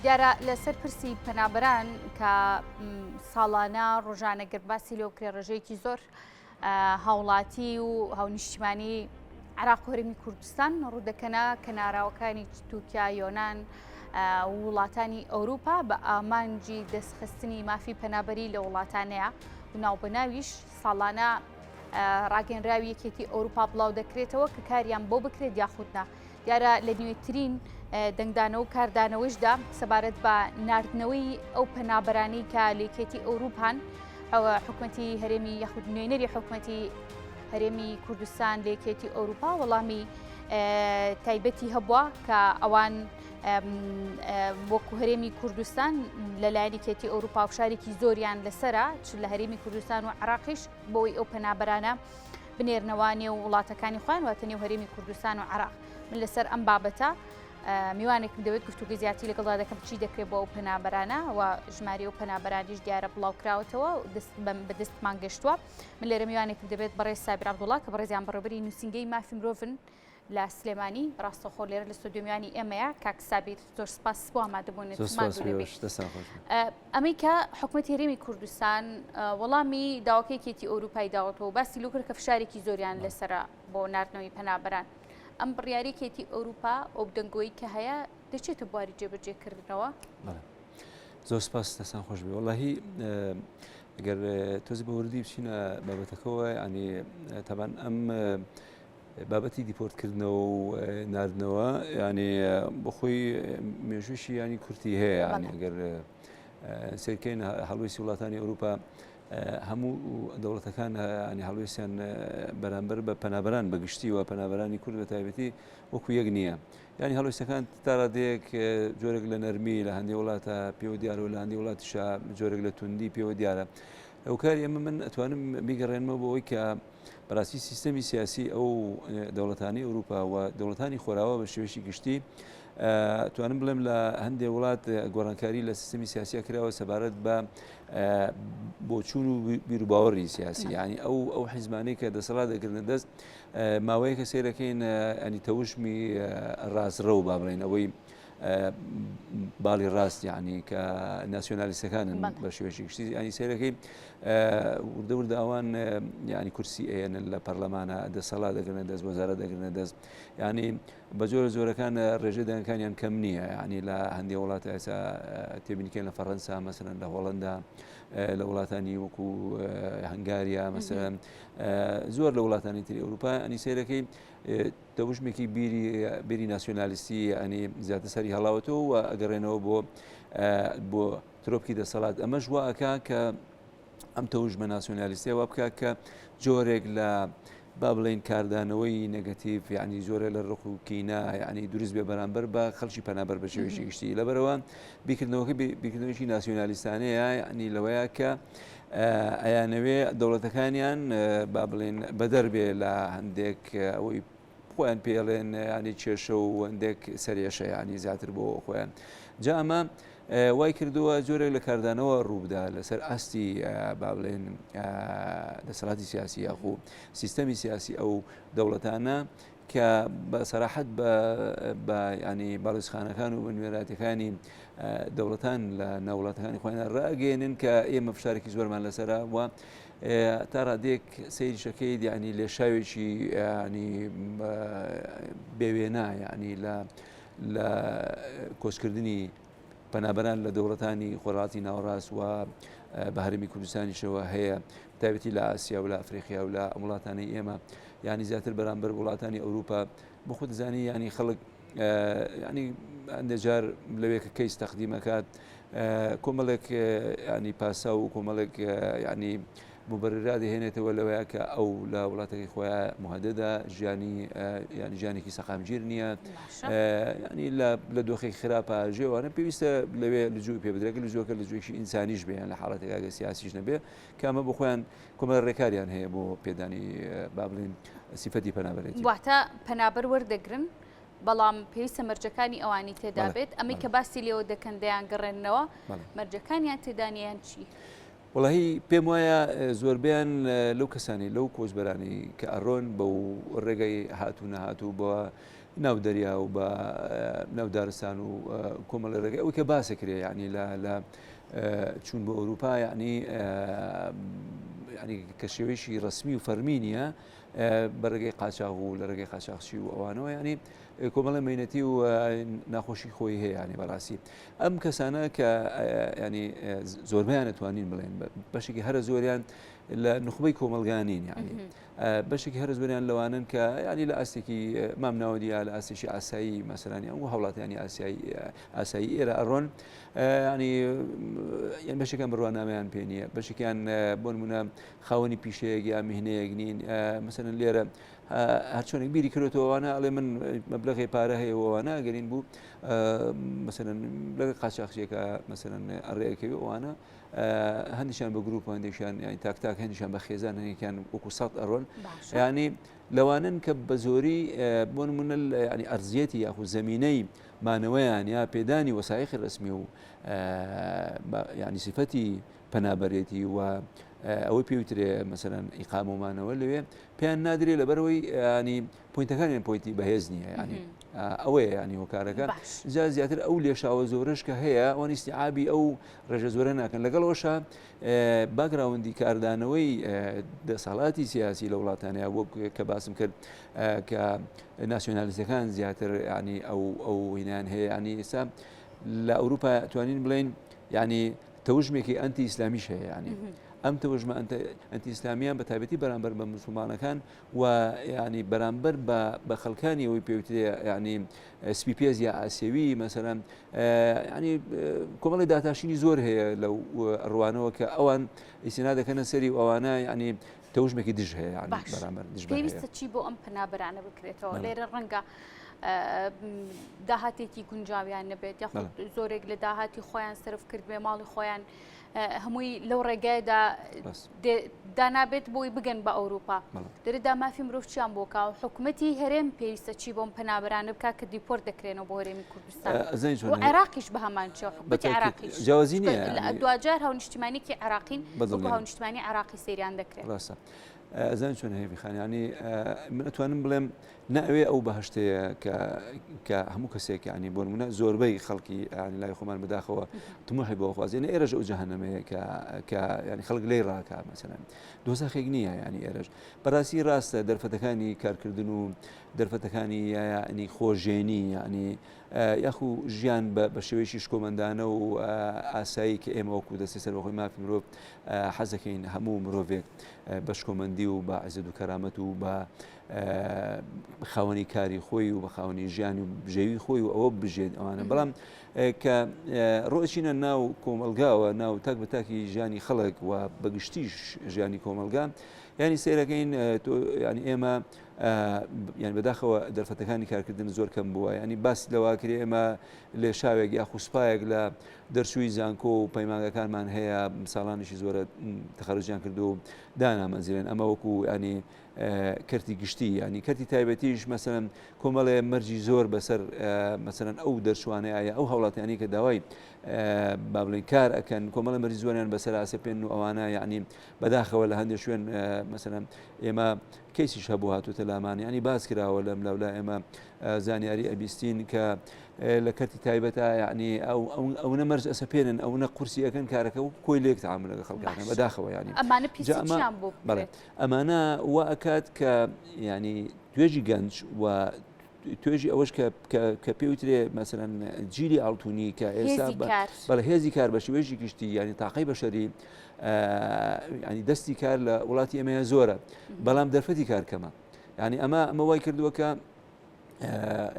دیارە لەسەر پرسی پەنابەران کە ساڵانە ڕۆژانە گەر باسی لێ بکرێ ڕێژەیەکی زۆر هاوڵاتی و هاونیشتیمانی عراق و هەرێمی کوردستان ڕوودەکەنە کەناراوەکانی تورکیا یۆناان وڵاتانی ئەوروپا بە ئامانجی دەستخستنی مافی پەنابەری لە وڵاتانەیە و ناوبەناویش ساڵانە ڕاگەنراوی یەکێتی ئەوروپا بڵاو دەکرێتەوە کە کاریان بۆ بکرێت یاخودنا دیارە لە نوێترین دەنگدانەوە و کاردانەوەیشدا سەبارەت بە ناردنەوەی ئەو پەنابەرانەی کە لە یەکێتی ئەوروپان حکومەتی هەرێمی یاخود نوێنەری حکومەتی هەرێمی کوردستان لە یەکێتی ئەوروپا وەڵامی تایبەتی هەبووە کە ئەوان وەکو هەرێمی کوردستان لەلایەن یەکێتی ئەوروپا فشارێکی زۆریان لەسرە چ لە هەرێمی کوردستان و عراقیش بۆی ئەو پەنابەرانە بنێرنەوە نێو وڵاتەکانی خۆیان واتە نێو هەرێمی کوردستان و عراق من لەسەر ئەم بابەتە میوانێکم دەوێت گفتوگەی زیاتری لەگەڵدا دەکەم چی دەکرێت بۆ ئەو پەنابەرانە و ژماری ئەو پەنابەرانیش دیارە بڵاو کراوەتەوە بەدەستمان گەشتووە من لێرە میوانێکم دەبێت بەڕێز سابیر عەبدوڵا کە بەڕێزیان بەڕێوەبەری نووسینگەی مافی مرۆڤن لە سلێمانی ڕاستەخۆ لێرە لە ستۆدیۆ میوانی ئێمەیە کاک سابیر زۆر سپاس بۆ ئامادەبوونت ئەمەی کە حکومەتی هەرێمی کوردستان وەڵامی داواکەی یەکێتی ئەوروپای داوەتەوە باسی لەو کرد کە فشارێکی زۆریان لەسرە بۆ ناردنەوەی پەنابەران ئەم بڕیاری یەکێتی ئەوروپا ئەو دەنگۆی کە هەیە دەچێتە بواری جێبەجێکردنەوە زۆر سپاس دەستان خۆش بێ وەڵاهی ئەگەر تۆزی بە وردی بچینە بابەتەکەەوە ینی تەبان ئەم بابەتی دیپۆرتکردنەوە و ناردنەوە یعنی بەخۆی مێژووشی ینی کورتی هەیە ینی ئەگەر سێرکەین هەڵویستی وڵاتانی ئەوروپا هەموو دەوڵەتەکان ینی هەڵویستیان بەرامبەر بە پەنابەران بەگشتی و پەنابەرانی کورد بە تایبەتی وەکو یەک نییە ینی هەڵویستەکان تاڕادەیەک جۆرێک لە نەرمی لە هەندی وڵاتە پێوە دیارە و لە هەندی وڵاتیشە جۆرێک لە توندی پێوە دیارە هۆکاری ئەمە من ئەتوانم بیگەڕێنمەوە بۆ ئەوەی کە بەڕاستی سیستەمی سیاسی ئەو دەوڵەتانی ئەوروپا و دەوڵەتانی خۆراوا بە شێوەیەکی گشتی توانم بڵێم لە هەندێک وڵات گۆڕانکاری لە سیستەمی سیاسیە کراوە سەبارەت بە بۆچوون و بیروباوەڕی سیاسی ینی ئەو ئەو حیزمانەی کە دەسەڵات دەگرنە دەست ماوەیەکە سێرەکەین ئەنی تەوشمی ڕاستڕە و با بڵێن ئەوەی باڵی ڕاست یعنی کە ناسیۆنالیستەکانن بە شێوەیەکی گشتی ینی سەیرەکەی وردە وردە ئەوان ینی کورسی ئەیەنن لە پەرلەمانە دەسەڵات دەگرنە دەست وەزارە دەگرنە دەست ینی بە جۆرە جۆرەکان ڕێژەی دەنگەکانیان کەم نییە ینی لە هەندێک وڵات ئێستا تێبینیکەن لە فەڕەنسا مەسەرەن لە هۆڵندا لە وڵاتانی وەکو هەنگاریا مەسەرەن زۆر لە وڵاتانی تری ئەوروپا ئەنی سەیرەکەی تەوژمێکی بیری بیری ناسیۆنالیستی یانی زیاتر سەری هەڵاوەتەوە و ئەگەڕێنەوە بۆ بۆ ترۆپکی دەسەڵات ئەمەش وا ئەکا کە ئەم تەوژمە ناسیۆنالیستیە وا بکا کە جۆرێک لە با بڵێین کاردانەوەی نەگەتیڤ یعنی جۆرە لە ڕق و کینە یعنی دروست بێ بەرامبەر بە خەڵکی پەنابەر بە شێوەیەکی گشتی لەبەرەوە بیرکردنەوەکە بیرکردنەوەیەکی ناسیۆنالیستانەیە یعنی لەوەیە کە ئەیانەوێ دەوڵەتەکانیان با بڵێن بەدەر بێ لە هەندێک ئەوەی خۆیان پێڵێن ینی کێشە و هەندێک سەرێشە ینی زیاتر بۆ خۆیان جا ئەمە وای کردووە جۆرێک لە کاردانەوە ڕووبدا لەسەر ئاستی با بڵێن دەسەڵاتی سیاسی یاخو سیستەمی سیاسی ئەو دەوڵەتانە کە بە سەراحەت بە ینی باڵیزخانەکان و بە نوێنەراتەکانی دەوڵەتان لە ناوڵاتەکانی خۆیان ڕاگەێنن کە ئێمە فشارێکی زۆرمان لەسرە و تا ڕادێک سەیریشەکەی یعنی لێشاوێکی ینی بێوێنا یعنی لە لە کۆچکردنی پەنابەران لە دەوڵەتانی خۆرهەڵاتی ناوەڕاست و بە هەرێمی کوردستانیشەوە هەیە تایبەتی لە ئاسیا و لە ئەفریقیا و لە وڵاتانی ئێمە ینی زیاتر بەرامبەر وڵاتانی ئەوروپا بۆ خۆت زانی ینی خەڵک ینی هەندێک جار لەوێ کە کەیس تەقدیمەکات کۆمەڵێک ینی پاسا و کۆمەڵێک ینی موبەررات دەهێنێتەوە لەوەیە کە ئەو لە وڵاتەکەی خۆیان موهەدەدە ژیانی یانی ژیانێکی سەقامگیر نییە ینی لە دۆخێکی خراپە ژێوانە پێویستە لەوێ لجووی پێ بدرێت لجووەکە لجوویەکی ئینسانیش بێ لە حاڵەتێکا گەر سیاسیش نەبێ کە ئەمە بۆ خۆیان کۆمەڵە ڕێکاریان هەیە بۆ پێدانی با بڵێین سیفەتی پەنابەرێتی. واتە پەنابەر وەردەگرن بەڵام پێویستە مەرجەکانی ئەوانی تێدا بێت ئەمەی کە باسی لێوە دەکەن دەیانگەڕێننەوە مەرجەکانیان تێدا نییە یان چی؟ وەڵاهی پێم وایە زۆربەیان لەو کەسانی لەو کۆچبەرانی کە ئەڕۆن بەو ڕێگەی هاتوو نەهاتوو بە ناو دەریا و بە ناو دارستان و کۆمەڵی ڕێگەی ئەوەی کە باسەکرێ یعنی لە لە چوون بۆ ئەوروپا یعنی ینی کە شێوەیەکی ڕسمی و فەرمی نییە بە ڕێگەی قاچاغ و لە ڕێگەی قاچاخچی و ئەوانەوە ینی کۆمەڵی مینەتی و ناخۆشی خۆی هەیە ینی بەڕاستی ئەم کەسانە کە ینی زۆربیان توانین بڵێن بەشێکی هەرە زۆریان لە نخبەی کۆمەلگانین یعنی بەشێکی هەرە زۆریان لەوانن کە ینی لە ئاستێکی مامناوەندی یا لە ئاستێکی ئاسایی مەسەلەن ئەو هاوڵاتیانی ئاسایی ئاسایی ئێرە ئەڕۆن ینی یان بەشێکیان بڕوانامەیان پێ نییە بەشێکیان بۆ نمونە خاوەنی پیشەیەک یا میهنەیەک نین مەسەلەن لێرە هەرچۆنێک بیری کرێتەوەوانە ئەڵێ من مەبلغی پارە هەیە وانە گەرین بوو مەسەلەن لەگە قاچاخچیەکە مەسەلەن ئەڕێەکەوی ئەوانە هەندیشان بە گروپ هەندێکیان یانی تاک تاک هەندیشان بە خێزان هەندێکیان وەکو سەد ئەڕۆن ینی لەوانن کە بە زۆری بۆ نمونە ینی ئەرزیەتی یاخود زمینەی مانەوەیان یا پێدانی وەسایقی ڕسمی و ینی سفەتی پەنابەرێتی و ئەوەی پێوترێ مەسەرەن ئیقامۆمانەوە لەوێ پێیان نادرێ لەبەرەوەی ینی point ەکانیان point ی بەهێز نییە ینی ئەوەیە ینی هۆکارەکە جا زیاتر ئەو لێشاوە زۆرش کە هەیە ئەوان ئیستیعابی ئەو ڕێژە زۆرە ناکەن لەگەڵەوەشە background ی کاردانەوەی دەسەڵاتی سیاسی لە وڵاتانەیە وەک کە باسم کرد کە ناسیۆنالیستەکان زیاتر ینی ئەو ئەو هینان هەیە ینی ئێستا لە ئەوروپا توانین بڵین ینی تەوژمێکی ئەنتی ئیسلامیش هەیە ینی ئەم تەوژمە ئەنتی ئیسلامیان بە تایبەتی بەرامبەر بە مسلمانەکان و یانی بەرامبەر بە بە خەڵکانی ئەوەی پێوترێ یانی سپی پێز یا ئاسێوی مەسەلەن ینی کۆمەڵی داتاشینی زۆر هەیە لەو ڕوانەوە کە ئەوان ئیسینا دەکەنە سەری و ئەوانە ینی تەوژمێکی دژ هەیە یانی بەرامبەر دژ پێویستە چی بۆ ئەم پەنابەرانە بکرێتەوە لێرە ڕەنگە داهاتێکی گونجاویان نەبێت یاخود زۆرێک لە داهاتی خۆیان سرف کرد بێ ماڵی خۆیان هەمووی لەو ڕێگایدا دانابێت بۆی بگەن بە ئەوروپا دەردا مافی مرۆڤ چیان بۆکا و حکوومەتی هەرێم پێویستە چی بۆم پەنابرانە بک کە دیپۆرت دەکرێنەوە بۆ هەرێمی کوردستان و عێراقیش بە هەمان چێ حکوومەتی عێراقیش جیاوازی نییە دواجار هاونیشتیمانێکی عێراقین بە هاونیشتمانی عێراقی سەیریان دەکرێت ڕاستە ئەزان چۆن هێوی خانیانی من ئەتوانم بڵێم نە ئەوێ ئەو بەهەشتەیە کە کە هەموو کەسێک یانی بۆ نمونە زۆربەی خەڵکی یانی لای خۆمان بەداخەوە تموحی بۆ خوازێ نە ئێرەش ئەو جەهەنەمەیە کە کە یانی خەڵک لێی ڕاکا مەسەلەن دۆزەخێک نییە یانی ئێرەش بەڕاستی ڕاستە دەرفەتەکانی کارکردن و دەرفەتەکانی یانی خۆژێنی یانی یاخو ژیان بە شێوەیەکی شکۆمەندانە و ئاسایی کە ئێمە وەکو دەستی سەربەخۆی مافی مرۆڤ حەزەکەین هەموو مرۆڤێک بە شکۆمەندی و بە عزەت و کەرامەت و بە خاوەنی کاری خۆی و بە خاوەنی ژیان و بژێوی خۆی و ئەوە بژێت ئەوانە بەڵام کە ڕۆچینە ناو کۆمەلگاوە ناو تاک بە تاکی ژیانی خەڵک و بەگشتیش ژیانی کۆمەلگا ینی سێرەکەین ینی ئێمە یان بەداخەوە دەرفەتەکانی کارکردن زۆر کەم بووە ینی باس لەواکرێ ئێمە لێشاوێک یا خوسپایەک لە دەرچووی زانکۆ و پەیمانگەکانمان هەیە ساڵانیشی زۆرە تەخەرجیان کردو دانامەزرێن ئەمە وەکو ینی کەرتی گشتی یانی کەرتی تایبەتیش مەسەلەن کۆمەڵێ مەرجی زۆر بەسەر مەسەلەن ئەو دەرچوانەیە یا ئەو هاوڵاتیانی کە داوای با بڵێن کار ئەکەن کۆمەڵە مەرجی زۆریان بەسەر ئاسەپێن و ئەوانە یعنی بەداخەوە لە هەندێک شوێن مەسەلەن ئێمە کەیسیش هەبوو هاتوتە لامان ینی باس کراوە لەم لەولا ئێمە زانیاری ئەبیستین کە لە کەرتی تایبەتە یعنی ئەو ئەونە مەرج ئەسەپێنن ئەونە قورسی ئەەکەن کارەکە و کۆی لێک تعامل لەگە خەڵکەکان بەداخەوە ینی ئەمانە پیسیان بۆ بەڵێ ئەمانە وا ئەکات کە یانی توێژی گەنج و توێژی ئەوەش کە کە پێوترێ مەسەرەن جیلی ئاڵتونی کە ئێستا بەڵێ هێزی کار بە شێوەیەکی گشتی ینی تاقی بەشەری ینی دەستی کار لە وڵاتی ئێمەیە زۆرە بەڵام دەرفەتی کار کەمە ینی ئەمە ئەمە وای کردووە کە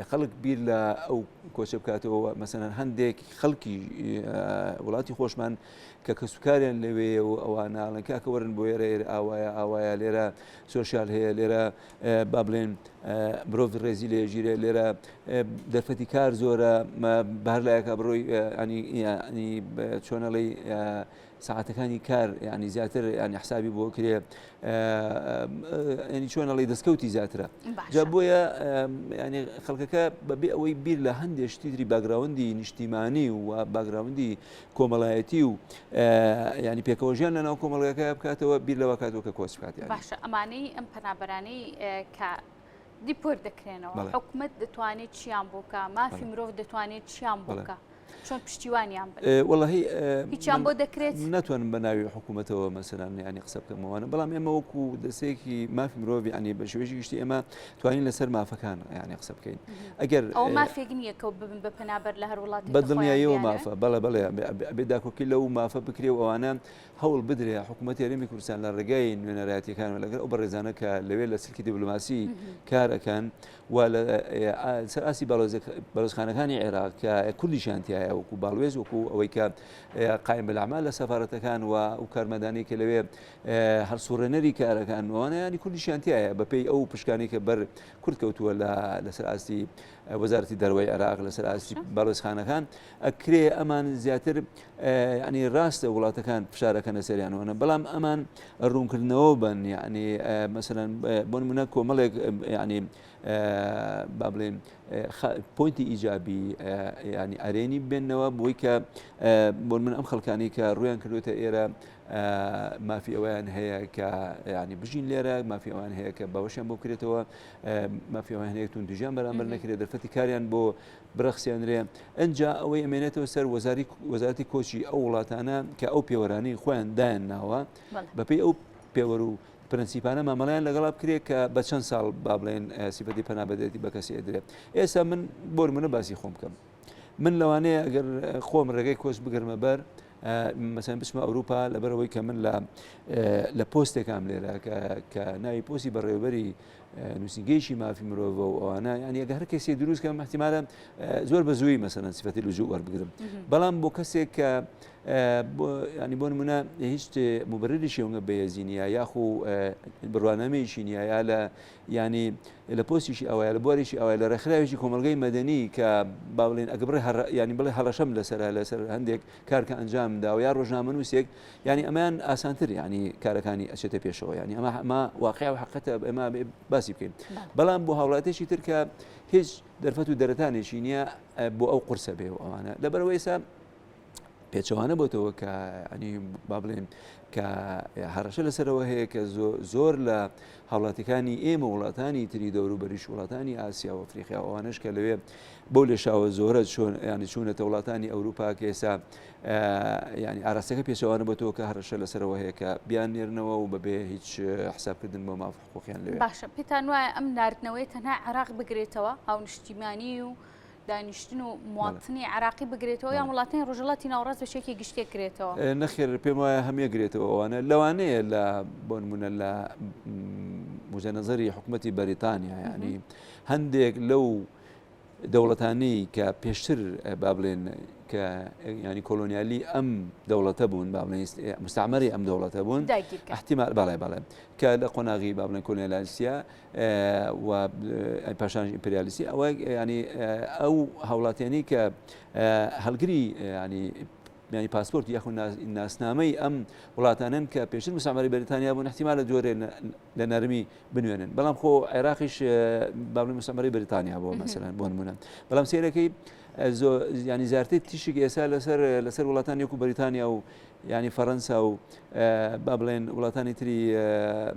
خەڵک بیر لە ئەو کۆچە بکاتەوە مەسەلەن هەندێک خەڵکی وڵاتی خۆشمان کە کەسوکاریان لەوێ و ئەواناڵن کاکە وەرن بۆ ئێرە ئێرە ئاوایە ئاوایە لێرە سۆسیال هەیە لێرە با بڵێن مرۆڤ ڕێزی لێژیرێ لێرە دەرفەتی کار زۆرە بەهر لایەکە بڕۆی ینی چۆنەڵی سەعاتەکانی کار یانی زیاتر یانی حسابی بۆ کرێ ینی چۆن ئەڵی دەستکەوتی زیاترە جا بۆیە ینی خەڵکەکە بەبێ ئەوەی بیر لە هەندێک شتی تری background ی نیشتیمانی و background ی کۆمەڵایەتی و ینی پێکەوەژیان لە ناو کۆمەڵگەکە بکاتەوە بیر لەوە کاتەوە کە کۆچ بکات باشە ئەمانەی ئەم پەنابەرانەی کە. دیپۆرت دەکرێنەوە حکومەت دەتوانێت چیان بۆ بکا مافی مرۆڤ دەتوانێت چیان بۆ بکا چۆن پشتیوانیان بن وەڵی هیچیان بۆ دەکرێت ناتوانم بە ناوی حکوومەتەوە مەسەلەن ینی قسە بکەمەوەە بەڵام ئێمە وەکو دەستێکی مافی مرۆڤ ینی بە شێوەیەکی گشتی ئێمە توانین لەسەر مافەکان ینی قسە بکەین ئەگەر ئەو مافێک نییە کە ببن بە پەنابەر لە هەر وڵات بە دڵنیاییەوە مافە بەڵێ بەڵێ ئەبێ داکۆکی لەو مافە بکرێ و ئەوانە هەوڵ بدرێ حکوومەتی هەرێمی کوردستان لە ڕێگای نوێنەرایەتیەکانەوە لەگەڵ ئەو بەڕێزانە کە لەوێ لە سلکی دیبلۆماسی کار ئەکەن و لە سەر ئاستی باڵۆزخانەکانی عێراق کە کوردیشیان تایە وەکو باڵوێز وەکو ئەوەی کە قایم بالأعمال لە سەفارەتەکان و ئەو کارمەندانی کە لەوێ هەڵسوڕێنەری کارەکان وانە ینی کوردیشیان تایە بەپێی ئەو پشکانی کە بەر کورد کەوتووە لە لەسەر ئاستی وەزارەتی دەرەوەی عێراق لەسەر ئاستی باڵۆزخانەکان ئەکرێ ئەمان زیاتر ینی ڕاستە وڵاتەکان فشارەکەنە سەریانەوەە بەڵام ئەمان ڕوونکردنەوە بن یعنی مەسەلەن بۆ نمونە کۆمەڵێک ینی با بڵێن point ی ئیجابی ینی ئەرێنی بێنەوە بۆی کە بۆ من ئەم خەڵکانی کە ڕویان کردوێتە ئێرە مافی ئەویان هەیە کە ینی بژین لێرە مافی ئەوان هەیە کە باوەشیان بۆ بکرێتەوە مافی ئەوان هەیە توندوتیژیان بەرامبەر نەکرێت دەرفەتی کاریان بۆ برەخسێنرێ ئەجا ئەوەی ئەمێنێتەوە سەر وەزاری وەزارەتی کۆچی ئەو وڵاتانە کە ئەو پێوەرانەی خۆیان دایان ناوە بەپێی ئەو پێوەر و پرەنسیپانە مامەڵیان لەگەڵا بکرێت کە بە چەند ساڵ با بڵێن سیفەتی پەنابەرێتی بە کەسی ئەدرێت ئێستا من بۆ نمونە باسی خۆم بکەم من لەوانەیە ئەگەر خۆم ڕێگەی کۆچ بگرمە بەر مەسەن بچمە ئەوروپا لەبەرەوەی کە من لە لە پۆستێکام لێرە کە ناوی پۆستی بەڕێوەبەری نووسینگەیەکی مافی مرۆڤە و ئەوانە یان یەگە هەر کەسێک دروست کەم احتیمالە زۆر بە زووی مەسەلەن سفەتی لجوء وەربگرم بەڵام بۆ کەسێک کە ینی بۆ نمونە هیچ مبرریشی ئەوە بەهێزی نییە یاخو بڕوانامەیەکی نییە یا لە ینی لە پۆستیشی ئەوە لە بوارێکی ئەوە لە ڕێکخراوێکی کۆمەڵگەی مەدەنی کە با بڵێن ئەگە بڕێ ینی بڵێ هەڕەشەم لەسەر لەسەر هەندێک کار کە ئەنجام داوە یا ڕۆژنامەنووسێک یانی ئەمەیان ئاسانتر یانی کارەکانی ئەچێتە پێشەوە یانی ئەمە ئەمە واقع و حقیقەتە ئێمە باسی بکەین بەڵام بۆ هاوڵاتێکی تر کە هیچ دەرفەت و دەرەتانێکی نییە بۆ ئەو قورسە بێ و ئەوانە لەبەرەوە ئێستا پێچەوانە بۆتەوە کە ینی با بڵێن کە هەڕەشە لەسەرەوە هەیە کە زۆر لە هاوڵاتیەکانی ئێمە وڵاتانی تری دەوروبەریش وڵاتانی ئاسیا و ئەفریقیا و ئەوانەش کە لەوێ بەو لێشاوە زۆرە چۆن ینی چوونەتە وڵاتانی ئەوروپا کە ئێستا ینی ئاراستەکە پێچەوانە بۆ تۆ کە هەڕەشە لەسەرەوە هەیە کە بیان نێرنەوە و بەبێ هیچ حسابکردن بۆ ماف حقوقیان لەوێ. باشە پێتان وایە ئەم ناردنەوەی تەنها عێراق بگرێتەوە هاونیشتیمانی و دانیشتن و مواطنی عراقی بگرێتەوە یان وڵاتانی ڕۆژهەڵاتی ناوەڕاست بە شێوەیەکی گشتی گرێتەوە؟ نەخێر پێم وایە هەمیە گرێتەوە ئەوانە لەوانەیە لە بۆ نمونە لە وجهە نەزەری حکوومەتی بەریتانیا ینی هەندێک لەو دەوڵەتانی کە پێشتر با بڵێن کە ینی کۆلۆنیالی ئەم دەوڵەتە بوون با بڵێن مستعمەری ئەم دەوڵەتە بوون احتیمال بەڵێ بەڵێ کە لە قۆناغی با بڵێن کۆلۆنیالیستیا و پاشانش ئیمپریالیستی ئەوە ینی ئەو هاوڵاتیانی کە هەڵگری ینی ینی پاسپۆرت یاخود ناسنامەی ئەم وڵاتانن کە پێشتر مستعمەری بەریتانیا بوون احتیمالە جۆرێ لە نەرمی بنوێنن بەڵام خۆ عێراقیش بابلی مستعمەری بەریتانیا بووە مەسەلەن بۆ نمونە بەڵام سێرەکەی ینی زیاتر تیشک ئێستا لەسەر لەسەر وڵاتان یەکو بەریتانیا و یانی فەرەنسا و با بڵێن وڵاتانی تری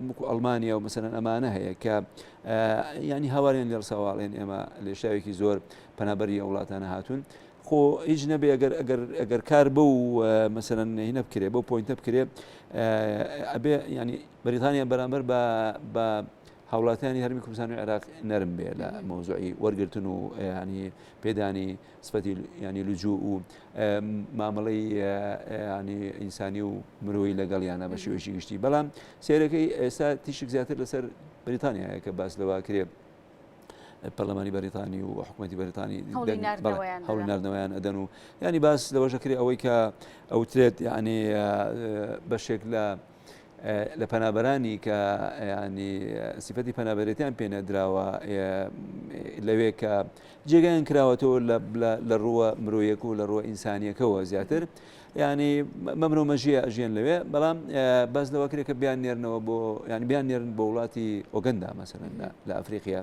وەکو ئەڵمانیا و مەسەلەن ئەمانە هەیە کە ینی هاواریان لێڕساواڵێن ئێمە لێشاوێکی زۆر پەنابەری ئەو وڵاتانە هاتوون خۆ هیچ نەبێ ئەگەر ئەگەر ئەگەر کار بەو مەسەلەن هینە بکرێ بەو point ە بکرێ ئەبێ ینی بەریتانیا بەرامبەر بە بە هاوڵاتیانی هەرمی کوردستان و عێراق نەرم بێ لە مەوزوعی وەرگرتن و ینی پێدانی سفەتی یانی لجوء و مامەڵەی ینی ئینسانی و مرۆیی لەگەڵیانە بە شێوەیەکی گشتی بەڵام سێرەکەی ئێستا تیشک زیاتر لەسەر بریتانیایە کە باس لەوە کرێ پەرلەمانی بەریتانی و حکوومەتی بەریتانی هەوڵی ناردنەوەیان ئەدەن و ینی باس لەوەشەکرێ ئەوەی کە ئەوترێت یعنی بەشێک لە لە پەنابەرانی کە ینی سیفەتی پەنابەرێتیان پێ نەدراوە لەوێ کە جێگایان کراوەتەوە لە ڕووە مرۆیەک و لە ڕووە ئینسانیەکەوە زیاتر ینی مەمرۆ مەژیە ئەژێن لەوێ بەڵام باس لەوە کرێ کە بیان نێرنەوە بۆ ینی بیان نێرن بۆ وڵاتی ئۆگەندا مەسەلەن لە ئەفریقیا.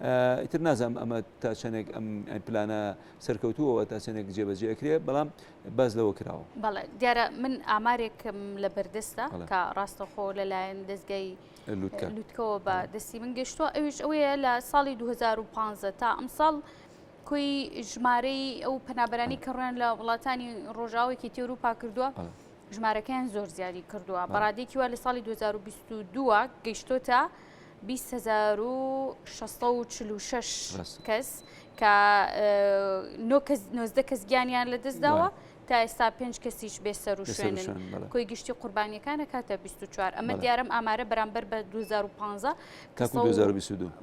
ئیتر نازانم ئەمە تا چەندێک ئەم پلانە سەرکەوتووەوە تا چەندێک جێبەجێ ئەکرێ بەڵام باس لەوە کراوە. بەڵێ دیارە من ئامارێکم لە بەردەستە کە ڕاستەخۆ لەلایەن دەزگای لوتکەوە بە دەستی من گەشتووە ئەویش ئەوەیە لە ساڵی 2015 تا ئەمساڵ کۆی ژمارەی ئەو پەنابەرانی کە ڕویان لە وڵاتانی ڕۆژاوێکی تێروپا کردووە ژمارەکەیان زۆر زیادی کردووە بەڕادێکی وا لە ساڵی 2022 گەیشتۆتە 20,646 کەس کە 19 کەس گیانیان لەدەستداوە تا ئێستا پێنج کەسیش بێ سەروشوێنن کۆی گشتی قوربانیەکانە کاتە 24 ئەمە دیارم ئامارە بەرامبەر بە 2015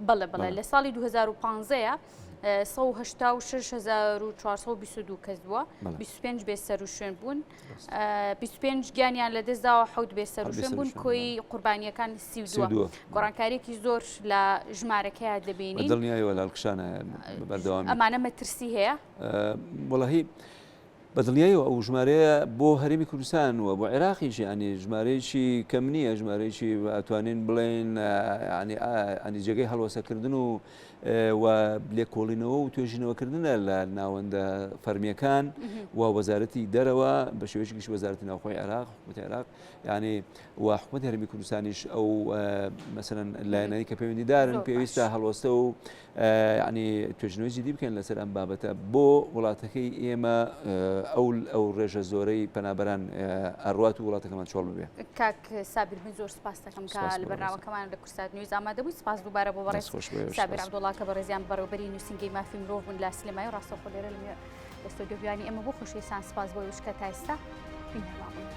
بەڵێ بەڵێ لە ساڵی 2015 186422 کەس بووە 25 بێ سەروشوێن بوون 25 گیانیان لەدەستداوە حەوت بێ سەروشوێن بوون کۆی قوربانیەکان 32 گۆڕانکاریەکی زۆر لە ژمارەکەیا دەبینین دڵنیایەوە لە هەڵکشانە بەردەوام ئەمانە مەترسی هەیە وەڵاهی بە دڵنیایەوە ئەو ژمارەیە بۆ هەرێمی کوردستان و بۆ عێراقیش ینی ژمارەیەکی کەم نییە ژمارەیەکی ئەتوانین بڵێن ینی جێگەی هەڵوەسەکردن و و لێکۆڵینەوە و توێژینەوەکردنە لە ناوەندە فەرمیەکان و وەزارەتی دەرەوە بە شێوەیەکی گشتی وەزارەتی ناوخۆی عێراق حکوومەتی عێراق یعنی و حکوومەتی هەرێمی کوردستانیش ئەو مەسەلەن لایەنانی کە پەیوەندیدارن پێویستە هەڵوەستە و یعنی توێژینەوەی جدی بکەن لەسەر ئەم بابەتە بۆ وڵاتەکەی ئێمە ئەو ئەو ڕێژە زۆرەی پەنابەران ئەڕوات و وڵاتەکەمان چۆڵ ببێ. کاک سابیر من زۆر سپاس دەکەم کە لە بەرنامەکەمان لە کوردسات نیوز ئامادە بووی سپاس دووبارە بۆ بەڕێز سابیر عەبدوڵڵا کە بەڕێزیان بەڕێوەبەری نووسینگەی مافی مرۆڤ بوون لە سلێمانی و ڕاستەوخۆ لێرە لە ستۆدیۆ میوانی ئێمە بۆ خۆشەویستان سپاس بۆ ئێوەش کە تا ئێستا بینەرمان بوون.